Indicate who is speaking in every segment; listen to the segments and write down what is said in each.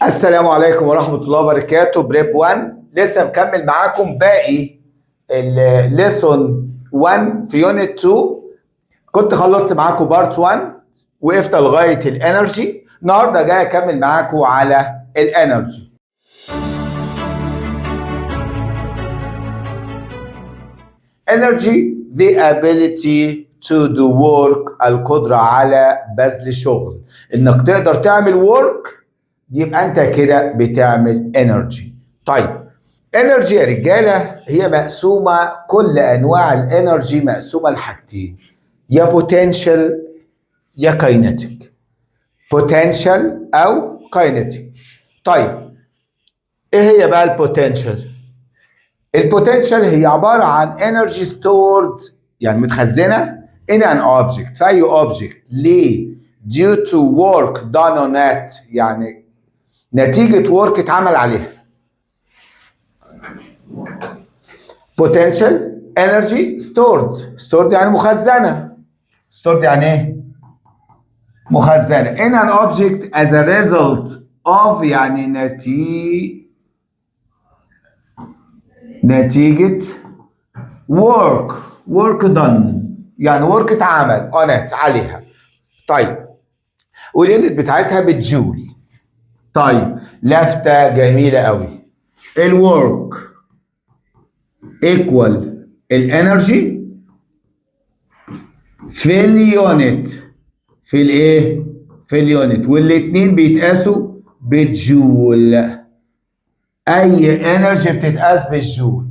Speaker 1: السلام عليكم ورحمة الله وبركاته. prep 1 لسه مكمل معاكم باقي ال lesson 1 في unit 2. كنت خلصت معاكم part 1، وقفت لغاية ال energy. النهارده جاي اكمل معاكم على ال energy. energy the ability to do work، القدرة على بذل شغل. انك تقدر تعمل work يبقى انت كده بتعمل energy. طيب energy يا رجاله هي مقسومة، كل انواع ال energy مقسومة لحاجتين، يا potential يا kinetic. potential او kinetic. طيب ايه هي بقى ال potential؟ ال potential هي عبارة عن energy stored، يعني متخزنه in an object، في اي object. ليه؟ due to work done on it، يعني نتيجة work اتعمل عليها. potential energy stored، stored يعني مخزنة، stored يعني ايه؟ مخزنة in an object as a result of، يعني نتيجة work، work done يعني work اتعمل on it عليها. طيب وال unit بتاعتها بالجول. طيب لفتة جميلة قوي، ال work equal ال energy في ال unit، في الايه؟ في ال unit، والاثنين بيتقاسوا بالجول. اي energy بتتقاس بالجول.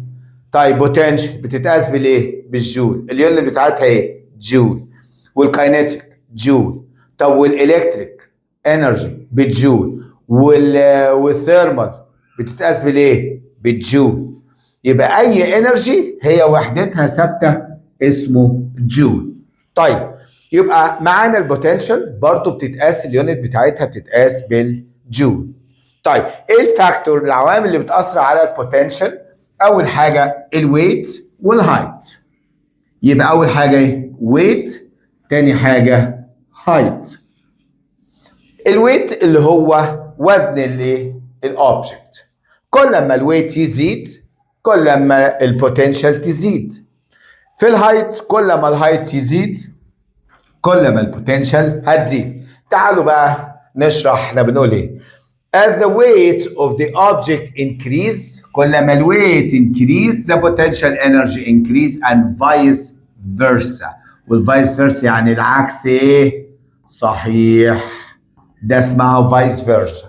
Speaker 1: طيب potential بتتقاس بالايه؟ بالجول. ال unit بتاعتها ايه؟ جول. وال kinetic جول. طب وال electric energy بالجول. وال thermal بتتقاس بالايه؟ بالجول. يبقى اي energy هي وحدتها ثابتة اسمه جول. طيب يبقى معانا ال potential برضو بتتقاس، ال unit بتاعتها بتتقاس بالجول. طيب ايه ال factor، العوامل اللي بتاثر على ال potential؟ اول حاجة ال weight وال height. يبقى اول حاجة ايه؟ weight، تاني حاجة height. ال weight اللي هو وزن اللي ال object، كل ما ال weight يزيد كل ما ال potential تزيد. في ال height كل ما ال height يزيد كل ما ال potential هتزيد. تعالوا بقى نشرح احنا بنقول ايه. As the weight of the object increase، كل ما ال weight increase the potential energy increase and vice versa. وال vice versa يعني العكس ايه؟ صحيح، ده اسمها vice versa.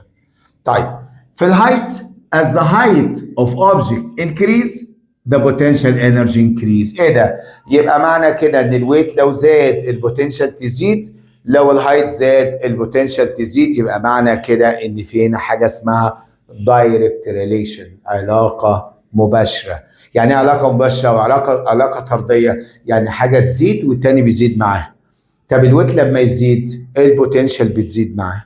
Speaker 1: طيب في ال height as the height of object increase the potential energy increase. ايه ده؟ يبقى معنى كده ان ال weight لو زاد ال potential تزيد، لو ال height زاد ال potential تزيد. يبقى معنى كده ان في هنا حاجة اسمها direct relation، علاقة مباشرة. يعني ايه علاقة مباشرة وعلاقة علاقة طرديه؟ يعني حاجة تزيد والتاني بيزيد معاها. طب ال weight لما يزيد ال potential بتزيد معاه.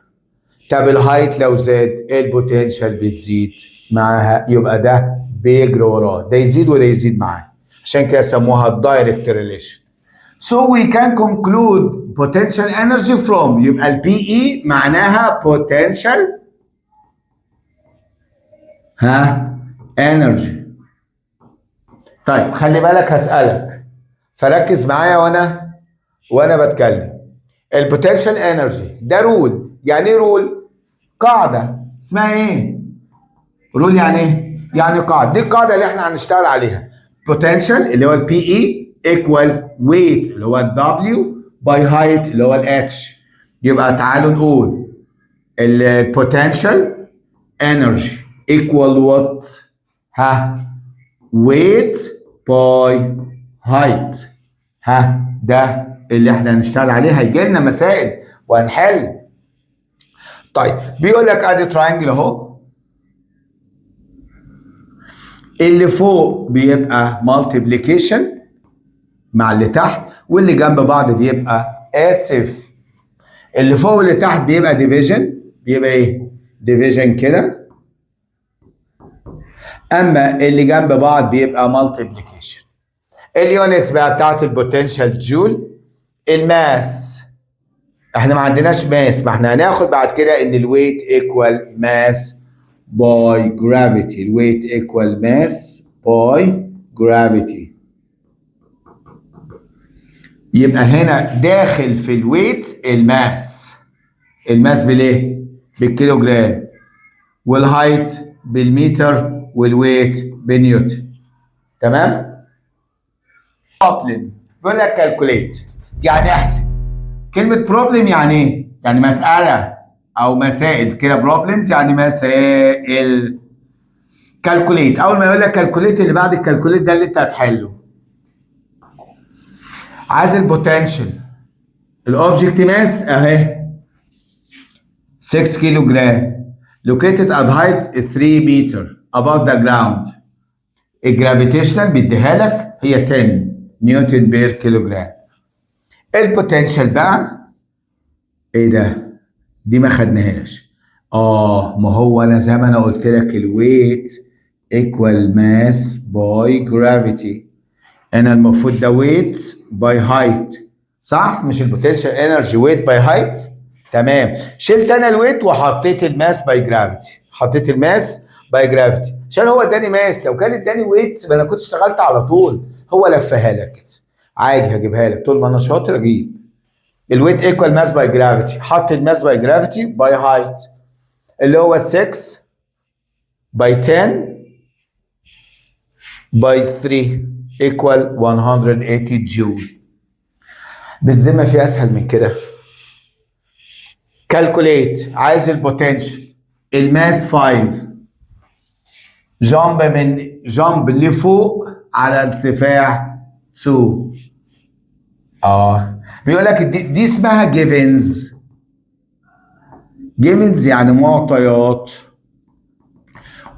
Speaker 1: طب ال height لو زاد ال potential بتزيد معاها. يبقى ده بيجري وراه، ده يزيد وده يزيد معاه، عشان كده سموها direct relation. So we can conclude potential energy from، يبقى ال PE معناها potential ها energy. طيب خلي بالك هسألك فركز معايا وانا بتكلم. ال potential energy ده rule. يعني ايه rule؟ قاعدة. اسمها ايه؟ rule يعني ايه؟ يعني قاعدة. دي القاعدة اللي احنا هنشتغل عليها. potential اللي هو ال PE equal weight اللي هو ال W by height اللي هو ال H. يبقى تعالوا نقول ال potential energy equal what؟ ها weight by height. ها ده اللي احنا هنشتغل عليه، هيجي لنا مسائل وهنحل. طيب بيقول لك ادي triangle اهو، اللي فوق بيبقى multiplication مع اللي تحت، واللي جنب بعض بيبقى اسف، اللي فوق واللي تحت بيبقى division، بيبقى ايه؟ division كده. اما اللي جنب بعض بيبقى multiplication. ال units بقى بتاعت ال potential جول، ال mass احنا ما عندناش mass، ما احنا هناخد بعد كده ان ال weight equal mass by gravity. ال weight equal mass by gravity. يبقى هنا داخل في ال weight ال mass. ال mass بالايه؟ بالكيلوجرام، وال height بالمتر، وال weight بنيوتن. تمام؟ problem بيقول لك calculate، يعني احسب. كلمة problem يعني ايه؟ يعني مسألة أو مسائل كده. problems يعني مسائل. calculate، أول ما يقول لك calculate، اللي بعد ال calculate ده اللي أنت هتحله. عايز ال potential. ال object mass اهي 6 كيلو جرام، located at height 3 meter above the ground. ال gravitational بيديها لك هي 10 newton per kilogram. ال potential بقى ايه ده؟ دي ما خدناهاش. ما هو انا زي ما انا قلت لك، ال weight equal mass by gravity. انا المفروض ده weight by height، صح؟ مش ال potential energy weight by height؟ تمام. شلت انا ال weight وحطيت ال mass by gravity. حطيت ال mass by gravity عشان هو اداني mass. لو كان اداني weight انا كنت اشتغلت على طول. هو لفها لك كده. عادي، هجيبها لك. طول ما انا شاطر اجيب. ال weight equal mass by gravity، حط ال mass by gravity by height اللي هو 6 by 10 by 3 equal 180 جول. بالذمه في اسهل من كده؟ calculate، عايز ال potential. ال mass 5، jump من jump لفوق على ارتفاع 2. بيقول لك دي اسمها givens. givens يعني معطيات،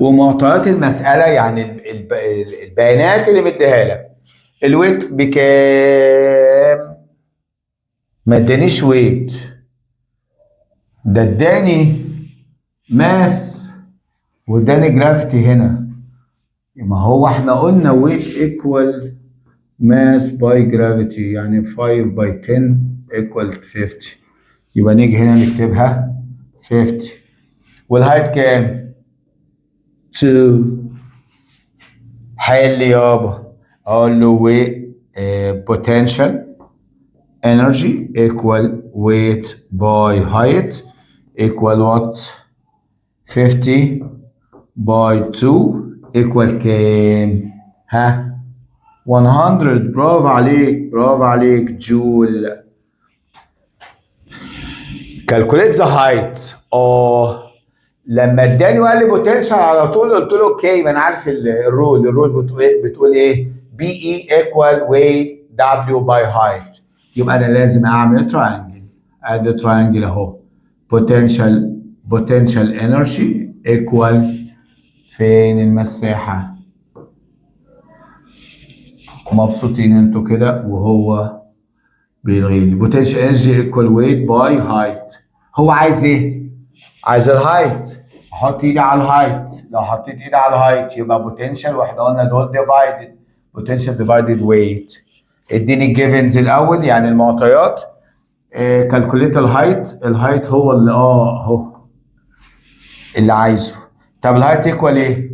Speaker 1: ومعطيات المسألة يعني البيانات اللي مديها لك. ال weight بكام؟ ما ادانيش weight، ده اداني mass واداني gravity هنا. ما هو احنا قلنا weight equal mass by gravity، يعني 5 by 10 equal 50. يبقى نيجي هنا نكتبها 50. وال height كام؟ 2. حل يابا. اقول له weight، potential energy equal weight by height equal what؟ 50 by 2 equal كام؟ ها؟ 100. برافو عليك، برافو عليك، جول. calculate the height. لما اداني وقال لي potential على طول قلت له okay، ما انا عارف ال rule. ال rule بتقول ايه؟ P E equal weight W by height. يبقى انا لازم اعمل triangle. ادي triangle اهو. potential energy equal، فين المساحه؟ مبسوطين انتوا كده وهو بيلغيني. potential energy equal weight by height. هو عايز ايه؟ عايز ال height. احط ايدي على ال height. لو حطيت ايدي على ال height يبقى potential، واحنا قلنا دول divided، potential divided weight. اديني ال givens الاول، يعني المعطيات. calculate ال height. ال height هو اللي اهو اللي عايزه. طب ال height equal ايه؟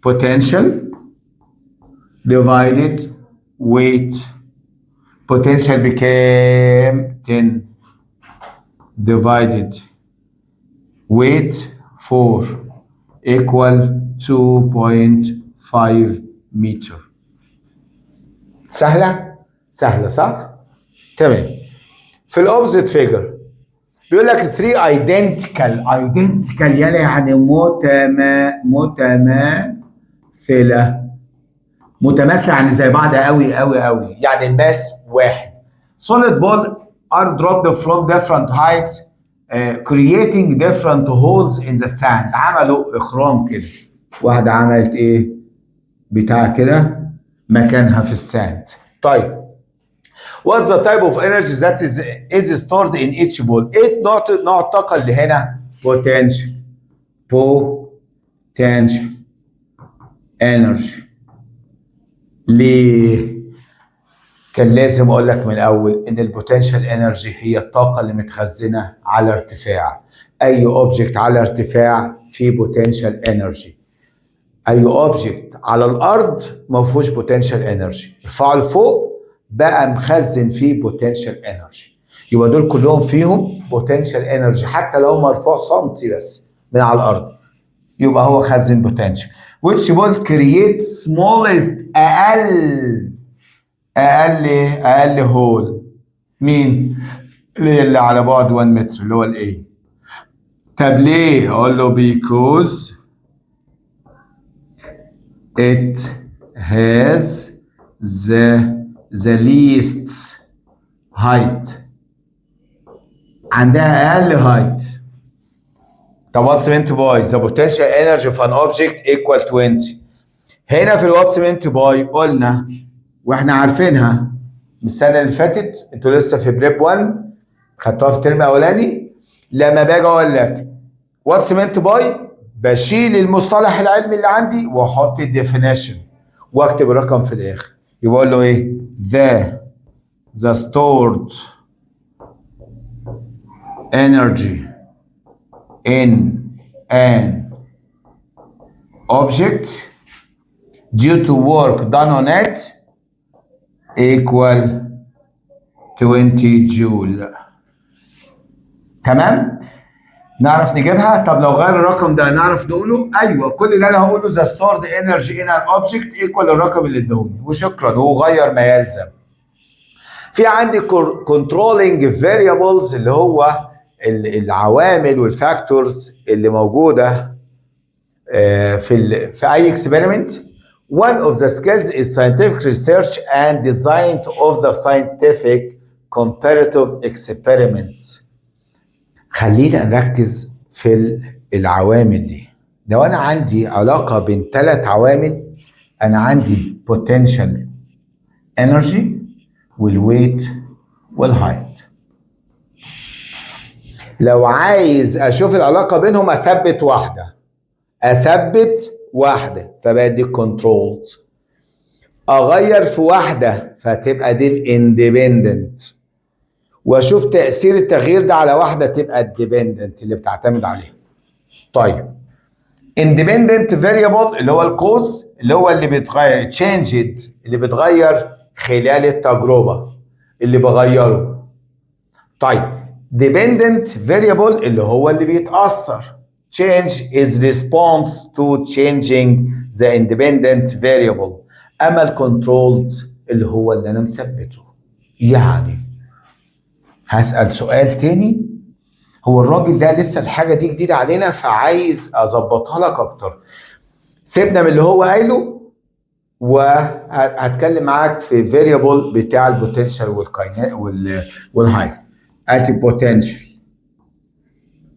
Speaker 1: potential divided weight. potential بكام؟ 10 divided weight 4 equal 2.5 متر. سهلة؟ سهلة، صح؟ تمام. في ال opposite figure بيقول لك 3 identical، identical يلا يعني متماثلة. متماثلة يعني زي بعض قوي قوي قوي، يعني ال mass واحد. solid ball are dropped from different heights، creating different holes in the sand. عملوا اخرام كده، واحدة عملت ايه؟ بتاع كده مكانها في ال sand. طيب، What's the type of energy that is stored in each ball؟ ايه نوع الطاقة اللي هنا؟ potential، potential energy. ليه؟ كان لازم اقول لك من الاول ان ال potential energy هي الطاقة اللي متخزنه على ارتفاع. اي object على ارتفاع فيه potential energy. اي object على الارض ما فيهوش potential energy، ارفعه لفوق بقى مخزن فيه potential energy. يبقى دول كلهم فيهم potential energy حتى لو مرفوع سنتي بس من على الارض، يبقى هو خزن potential. which will create smallest، اقل اقل اقل hole. مين اللي على بعد 1 متر؟ اللي هو ال A. طب ليه؟ اقول له because it has the least height، عندها اقل height. طب what's meant by the potential energy of an object equal 20؟ هنا في ال what's meant by قلنا واحنا عارفينها من السنة اللي فاتت، انتوا لسه في prep 1 خدتوها في الترم الاولاني. لما باجي اقول لك what's meant by، بشيل المصطلح العلمي اللي عندي واحط ال definition واكتب الرقم في الاخر. يبقى اقول له ايه؟ the stored energy in an object due to work done on it equal 20 جول. تمام؟ نعرف نجيبها. طب لو غير الرقم ده نعرف نقوله؟ ايوه، كل اللي انا هقوله the stored energy in an object equal الرقم اللي اداهوني وشكرا، وغير ما يلزم. في عندي controlling variables، اللي هو العوامل وال factors اللي موجودة في اي experiment. One of the skills is scientific research and design of the scientific comparative experiments. خلينا نركز في العوامل دي. لو انا عندي علاقة بين ثلاث عوامل، انا عندي potential energy وال weight وال height. لو عايز اشوف العلاقة بينهم اثبت واحده، اثبت واحدة فبقت دي controlled، اغير في واحدة فتبقى دي ال independent، واشوف تاثير التغيير ده على واحدة تبقى ال dependent اللي بتعتمد عليها. طيب، independent variable اللي هو ال cause، اللي هو اللي بيتغير، changed، اللي بيتغير خلال التجربه، اللي بغيره. طيب، dependent variable اللي هو اللي بيتاثر، change is response to changing the independent variable. اما ال controlled اللي هو اللي انا مثبته. يعني هسأل سؤال تاني، هو الراجل ده لسه الحاجة دي جديدة علينا فعايز اظبطها لك اكتر. سيبنا من اللي هو قايله وهتكلم معاك في variable بتاع ال potential وال height. ادي potential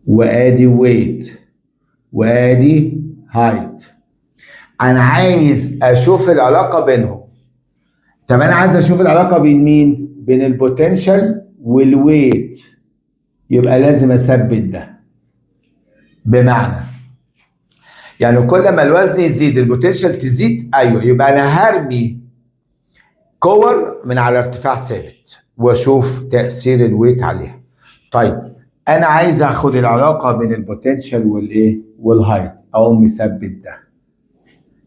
Speaker 1: وادي weight وادي height، انا عايز اشوف العلاقة بينهم. طب انا عايز اشوف العلاقة بين مين؟ بين ال potential وال weight، يبقى لازم اثبت ده. بمعنى يعني كل ما الوزن يزيد ال potential تزيد؟ ايوه. يبقى انا هرمي كور من على ارتفاع ثابت واشوف تاثير ال weight عليها. طيب، انا عايز اخد العلاقة بين ال potential والايه؟ وال height. اقوم مثبت ده.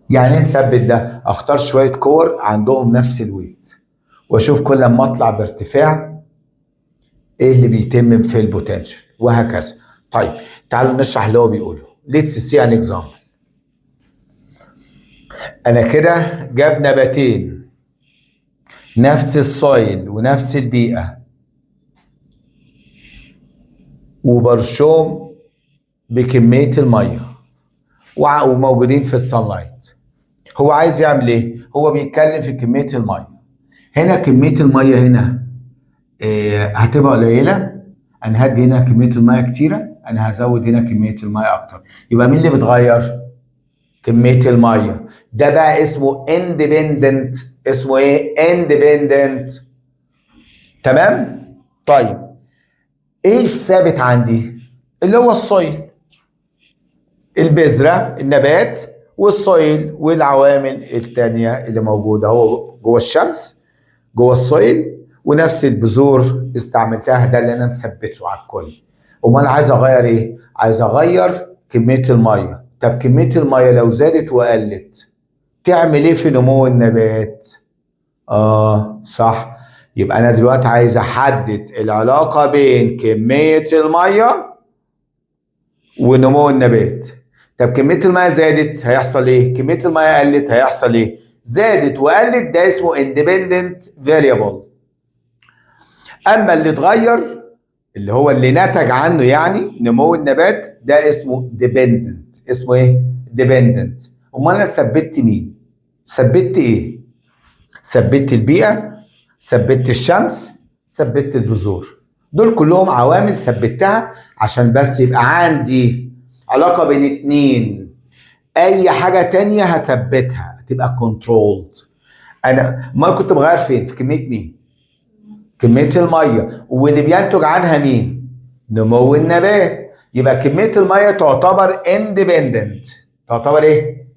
Speaker 1: يعني ايه مثبت ده؟ اختار شوية كور عندهم نفس ال weight واشوف كل ما اطلع بارتفاع ايه اللي بيتم في ال potential وهكذا. طيب، تعالوا نشرح اللي هو بيقوله. let's see an example. انا كده جاب نباتين نفس ال soil ونفس البيئة وبرشهم بكمية المية وموجودين في ال sunlight. هو عايز يعمل ايه؟ هو بيتكلم في كمية المية. هنا كمية المية هنا إيه؟ هتبقى قليلة. انا هدي هنا كمية المية كتيرة، انا هزود هنا كمية المية اكتر. يبقى مين اللي بيتغير؟ كمية المية. ده بقى اسمه independent. اسمه ايه؟ independent. تمام؟ طيب، ايه الثابت عندي؟ اللي هو ال soil، البذرة، النبات وال soil والعوامل التانية اللي موجودة. هو جوه الشمس جوه ال soil ونفس البذور استعملتها، ده اللي انا مثبتة على الكل. امال عايز اغير ايه؟ عايز اغير كمية الميه. طب كمية المية لو زادت وقلت تعمل ايه في نمو النبات؟ اه صح، يبقى انا دلوقتي عايز احدد العلاقة بين كمية المية ونمو النبات. طب كمية المية زادت هيحصل ايه؟ كمية المية قلت هيحصل ايه؟ زادت وقلت ده اسمه independent variable. اما اللي اتغير اللي هو اللي نتج عنه يعني نمو النبات ده اسمه dependent. اسمه ايه؟ dependent. امال انا ثبتت مين؟ ثبتت ايه؟ ثبتت البيئة، ثبتت الشمس، ثبتت البذور. دول كلهم عوامل ثبتها عشان بس يبقى عندي علاقة بين اتنين. اي حاجة تانية هثبتها تبقى controlled. انا ما كنت بغير فين؟ في كمية مين؟ كمية المية، واللي بينتج عنها مين؟ نمو النبات. يبقى كمية المية تعتبر independent. تعتبر ايه؟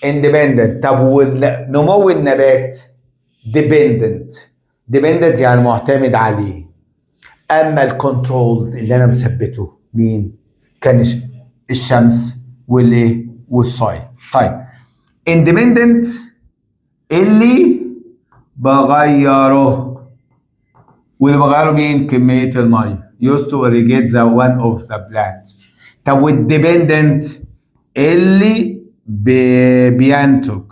Speaker 1: independent. طب ونمو النبات dependent. dependent يعني معتمد عليه. اما ال controlled اللي انا مثبتة مين؟ كان الشمس والايه؟ وال soil. طيب independent اللي بغيره، واللي بغيره مين؟ كمية المية used to irrigate the one of the plant. طب وال dependent اللي بينتج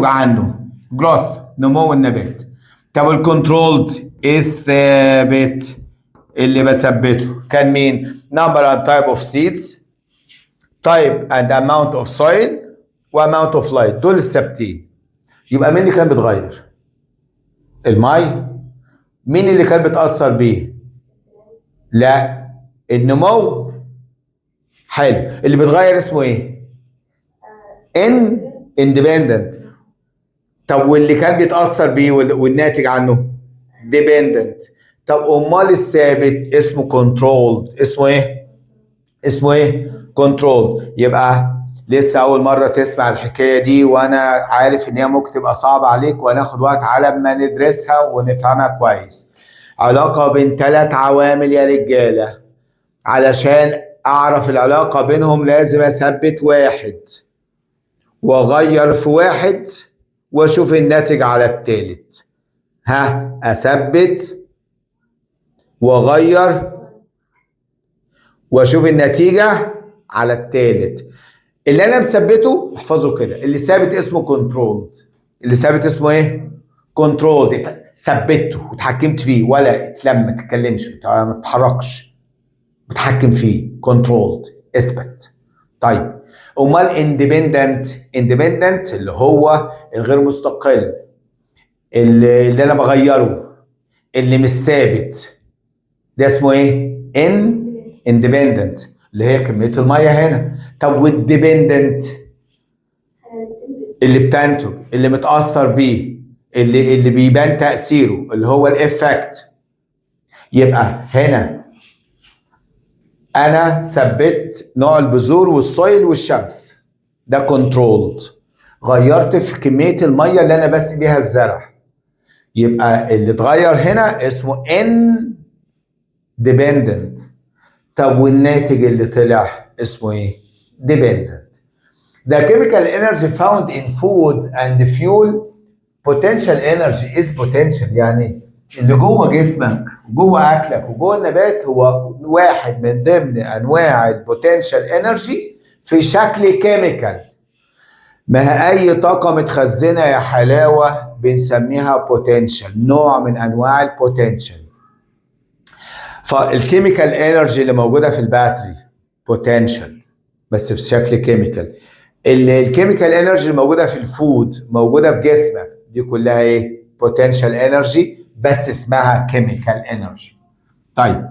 Speaker 1: عنه growth نمو النبات. طب ال controlled الثابت اللي بثبته كان مين؟ number and type of seeds، type and amount of soil و amount of light، دول الثابتين. يبقى مين اللي كان بيتغير؟ المي. مين اللي كان بيتأثر بيه؟ لا، النمو. حلو. اللي بيتغير اسمه ايه؟ independent. طب واللي كان بيتأثر بيه والناتج عنه dependent. طب امال الثابت اسمه controlled. اسمه ايه؟ اسمه ايه؟ controlled. يبقى لسه اول مرة تسمع الحكاية دي، وانا عارف ان هي ممكن تبقى صعبة عليك وهناخد وقت على ما ندرسها ونفهمها كويس. علاقة بين ثلاث عوامل يا رجاله، علشان اعرف العلاقة بينهم لازم اثبت واحد واغير في واحد واشوف الناتج على التالت. ها، اثبت واغير واشوف النتيجة على التالت. اللي انا مثبتة احفظه كده، اللي ثابت اسمه controlled. اللي ثابت اسمه ايه؟ controlled. ثبته وتحكمت فيه، ولا اتلم، ما تتكلمش، ما تتحركش، بتحكم فيه، controlled، اثبت. طيب امال independent؟ independent اللي هو الغير مستقل، اللي انا بغيره، اللي مش ثابت، ده اسمه ايه؟ independent، اللي هي كمية المية هنا. طب وال dependent؟ اللي بتنتج، اللي متاثر بيه، اللي بيبان تاثيره، اللي هو ال effect. يبقى هنا انا ثبت نوع البذور وال soil والشمس، ده controlled. غيرت في كمية المية اللي انا بسقي بيها الزرع، يبقى اللي اتغير هنا اسمه independent. طب والناتج اللي طلع اسمه ايه؟ dependent. The chemical energy found in food and fuel potential energy is potential. يعني اللي جوه جسمك وجوه اكلك وجوه النبات هو واحد من ضمن انواع ال potential energy في شكل chemical. ما هي اي طاقة متخزنه يا حلاوة بنسميها potential، نوع من انواع ال potential. فال chemical energy اللي موجودة في ال battery potential بس في شكل chemical. ال chemical energy الموجودة في ال food، موجودة في جسمك، دي كلها ايه؟ potential energy بس اسمها chemical energy. طيب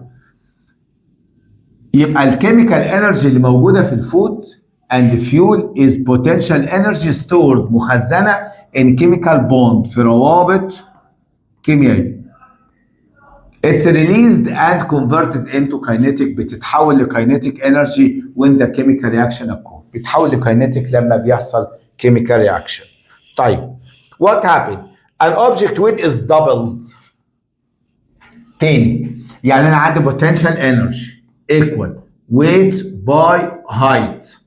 Speaker 1: يبقى ال chemical energy اللي موجودة في ال food and fuel is potential energy stored، مخزنة in chemical bond، في روابط كيميائيه. It's released and converted into kinetic، بتتحول ل kinetic energy when the chemical reaction occur. بتتحول ل kinetic لما بيحصل chemical reaction. طيب What happened؟ An object weight is doubled. تاني، يعني انا عندي potential energy equal weight by height.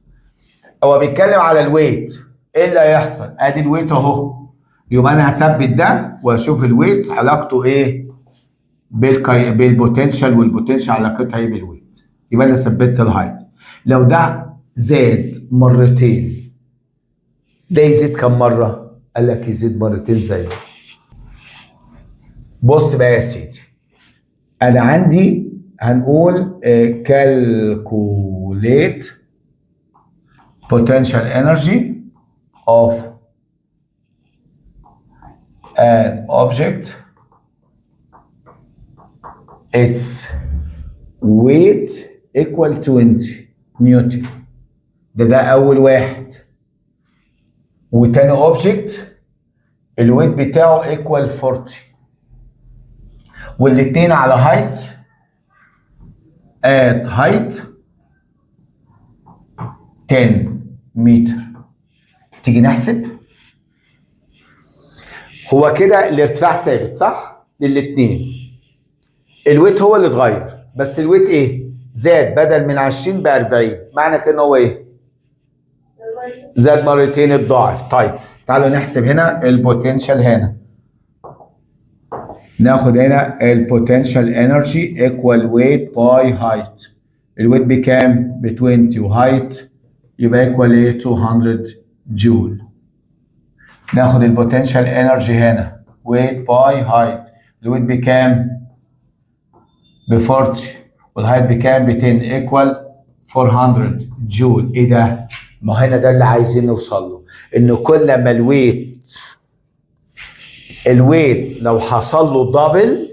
Speaker 1: هو بيتكلم على ال weight، ايه اللي هيحصل؟ ادي ال weight اهو، يبقى انا هثبت ده واشوف ال weight علاقته ايه بال potential، وال potential علاقتها ايه بال weight. يبقى انا ثبتت ال height. لو ده زاد مرتين، ده يزيد كم مره؟ قال لك يزيد مرتين زيه. بص بقى يا سيدي، انا عندي هنقول calculate potential energy of an object its weight equal 20 نيوتن. ده اول واحد، وتاني object ال weight بتاعه equal 40، والاتنين على height، at height 10 متر. تيجي نحسب. هو كده الارتفاع ثابت، صح؟ للاتنين. ال weight هو اللي اتغير، بس ال weight ايه؟ زاد، بدل من 20 ب 40. معنى كده ان هو ايه؟ زاد مرتين، الضعف. طيب، تعالوا نحسب هنا ال potential. هنا ناخد هنا ال potential energy equal weight by height. ال weight بكام؟ ب 20، و height يبقى equal ايه؟ 200 جول. ناخد ال potential energy هنا weight by height. ال weight بكام؟ ب 40، وال height بكام؟ ب 10، equal 400 جول. ايه ده؟ ما هنا ده اللي عايزين نوصل له، انه كل ما ال weight لو حصل له double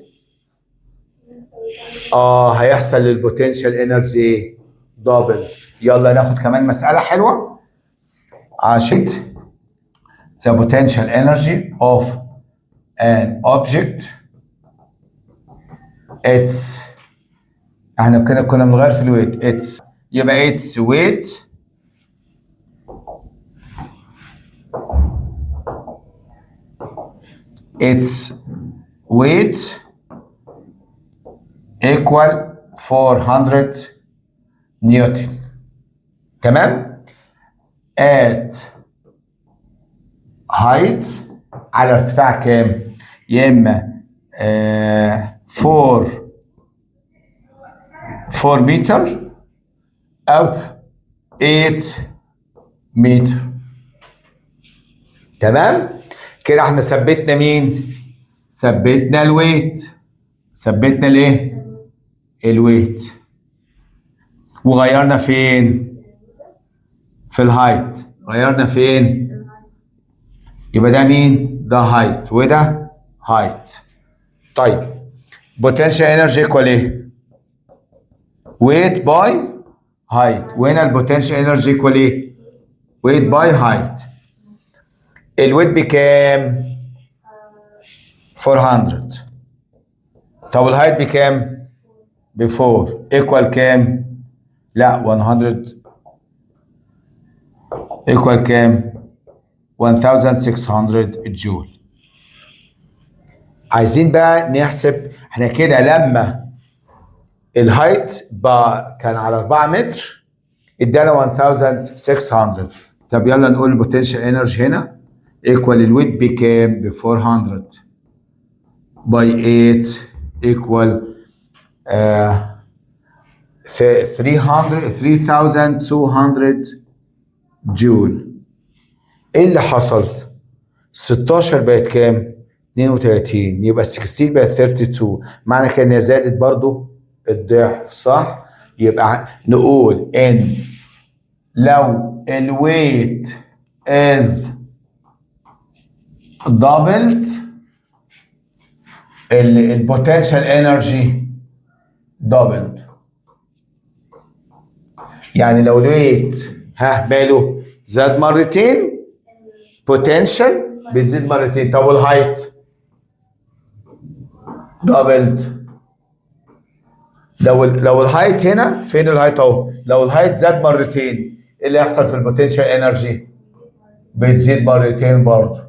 Speaker 1: هيحصل لل potential energy double. يلا ناخد كمان مسألة حلوة عشان the potential energy of an object its، احنا كنا بنغير في ال weight، its، يبقى its weight its weight equal 400 نيوتن، تمام؟ at height، على ارتفاع كام؟ يا اما 4 4 متر او 8 متر. تمام كده؟ احنا ثبتنا مين؟ ثبتنا ال weight. ثبتنا الايه؟ ال weight. وغيرنا فين؟ في ال height. غيرنا فين؟ يبقى ده مين؟ ده height وده height. طيب، potential energy equal ايه؟ weight by height. وهنا ال potential energy equal ايه؟ weight by height. ال weight بكام؟ 400. طب ال height بكام؟ ب 4، equal كام؟ لا، 100، equal كام؟ 1600 جول. عايزين بقى نحسب احنا كده لما ال height بقى كان على 4 متر ادانا 1600. طب يلا نقول ال potential energy هنا equal ال weight بكام؟ ب 400 by 8 equal 300 3200 جول. ايه اللي حصل؟ 16 بقت كام؟ 32، يبقى 16 بقت 32. معنى كده ان زادت برضو الضعف، صح؟ يبقى نقول ان لو ال weight is doubled، ال potential energy doubled. يعني لو ال weight ها ماله؟ زاد مرتين، potential بتزيد مرتين. طب وال height doubled؟ لو ال height هنا، فين ال height؟ اهو. لو ال height زاد مرتين، ايه اللي يحصل في ال potential energy؟ بتزيد مرتين برضه.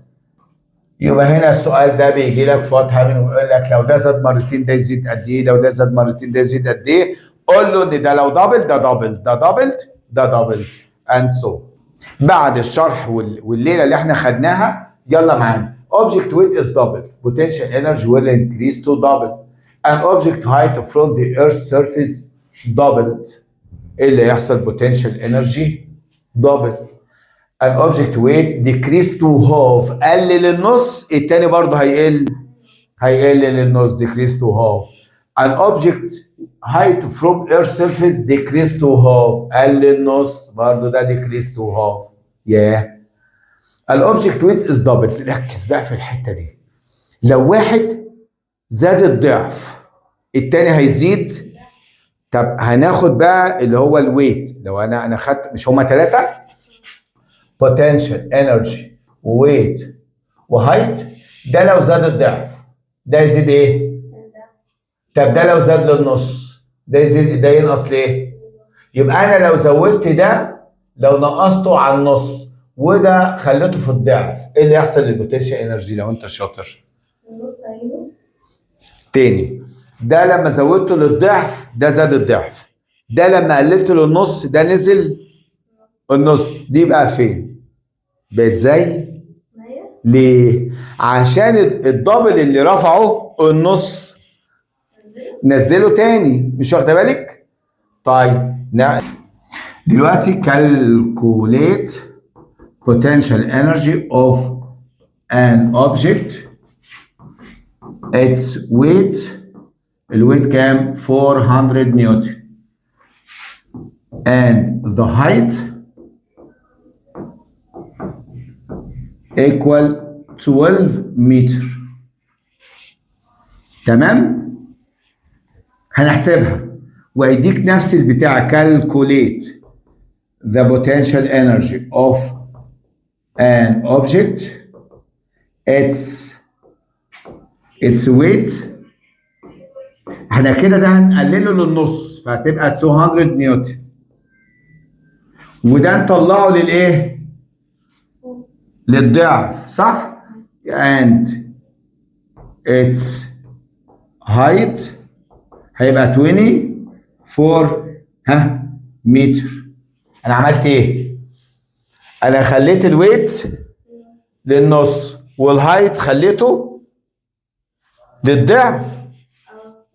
Speaker 1: يبقى هنا السؤال ده بيجي لك في what happen ويقول لك لو ده زاد مرتين ده يزيد قد ايه، لو ده زاد مرتين ده يزيد قد ايه. قول له ان ده لو double ده double، ده double ده double and so. بعد الشرح والليلة اللي احنا خدناها، يلا معانا. object weight is doubled، potential energy will increase to double. an object height from the earth surface doubled، ايه اللي يحصل؟ potential energy double. an object weight decrease to half، قل للنص، التاني برضه هيقل للنص، decrease to half. an object height from earth surface decrease to half، قل للنص برضه، ده decrease to half. ياه. ال object weight is double، ركز بقى في الحتة دي. لو واحد زاد الضعف، التاني هيزيد. طب هناخد بقى اللي هو ال weight. لو انا خدت، مش هما ثلاثه؟ potential energy weight و height. ده لو زاد الضعف ده يزيد ايه؟ طب ده لو زاد للنص ده يزيد، ده ينقص ليه؟ يبقى انا لو زودت ده، لو نقصته على النص وده خليته في الضعف، ايه اللي يحصل لل potential energy لو انت شاطر؟
Speaker 2: النص هينقص.
Speaker 1: تاني، ده لما زودته للضعف ده زاد الضعف، ده لما قللته للنص ده نزل النص. دي بقى فين؟ بقت زي
Speaker 2: ما هي.
Speaker 1: ليه؟ عشان ال double اللي رفعه النص
Speaker 2: نزله.
Speaker 1: نزله تاني، مش واخده بالك؟ طيب، دلوقتي calculate potential energy of an object، its weight، ال weight كام؟ 400 نيوتن، and the height equal 12 متر. تمام، هنحسبها ويديك نفس البتاع. calculate the potential energy of an object، its weight، احنا كده ده هنقلله للنص فهتبقى 200 نيوتن، وده نطلعه للايه؟ للضعف، صح؟ and its height هيبقى 24 ها متر. انا عملت ايه؟ انا خليت ال weight للنص وال height خليته للضعف،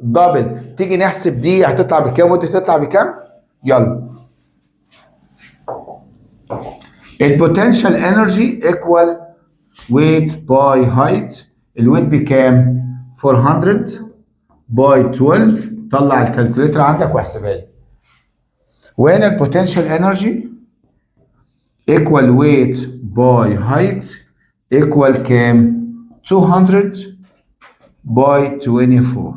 Speaker 1: double. تيجي نحسب دي هتطلع بكام ودي تطلع بكام؟ يلا. ال potential energy equal weight by height. ال weight بكام؟ 400 by 12. طلع ال calculator عندك واحسبها لي. وهنا ال potential energy equal weight by height equal كام؟ 200 by 24.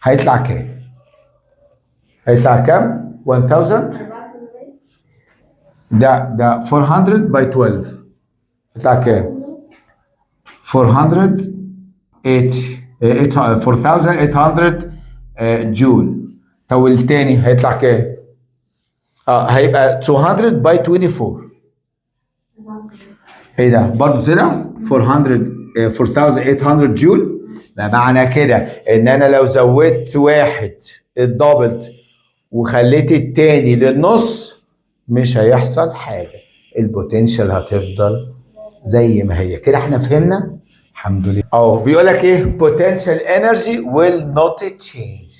Speaker 1: هيطلع كام؟ هيطلع كام؟ 1000.
Speaker 2: 4%.
Speaker 1: ده 400 by 12 يطلع كام؟ 480، 4800 جول. طب والتاني هيطلع كام؟ هيبقى 200 by 24. ايه ده؟ برضه طلع 400، 4800 جول. ده معنى كده ان انا لو زودت واحد ال double وخليت التاني للنص مش هيحصل حاجه، ال potential هتفضل زي ما هي. كده احنا فهمنا الحمد لله. اهو بيقول لك ايه؟ potential energy will not change،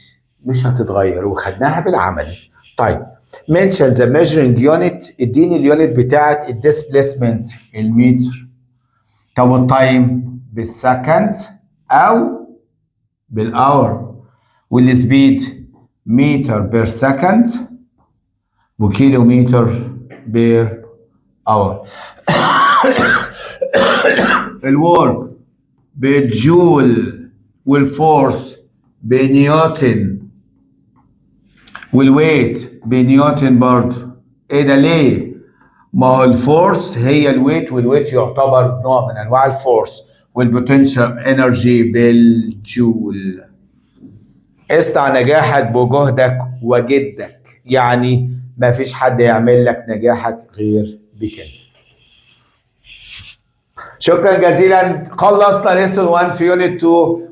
Speaker 1: مش هتتغير، وخدناها بالعملي. طيب، mention the measuring unit، اديني ال unit بتاعت ال displacement. المتر. طب وال time؟ بال second او بال hour. وال speed meter per second وكيلومتر per hour. ال work بالجول وال force بنيوتن وال weight بنيوتن برضه. ايه ده ليه؟ ما هو ال force هي ال weight، وال weight يعتبر نوع من انواع ال force، وال potential energy بالجول. اصنع نجاحك بجهدك وجدك، يعني ما فيش حد يعمل لك نجاحك غير بك انت. شكرا جزيلا، خلصنا lesson 1 في unit 2،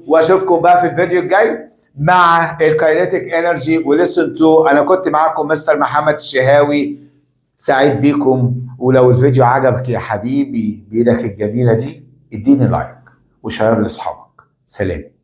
Speaker 1: واشوفكم بقى في الفيديو الجاي مع ال kinetic energy و lesson 2. انا كنت معاكم مستر محمد الشهاوي، سعيد بيكم. ولو الفيديو عجبك يا حبيبي، بايدك الجميلة دي اديني like و share لاصحابك. سلام.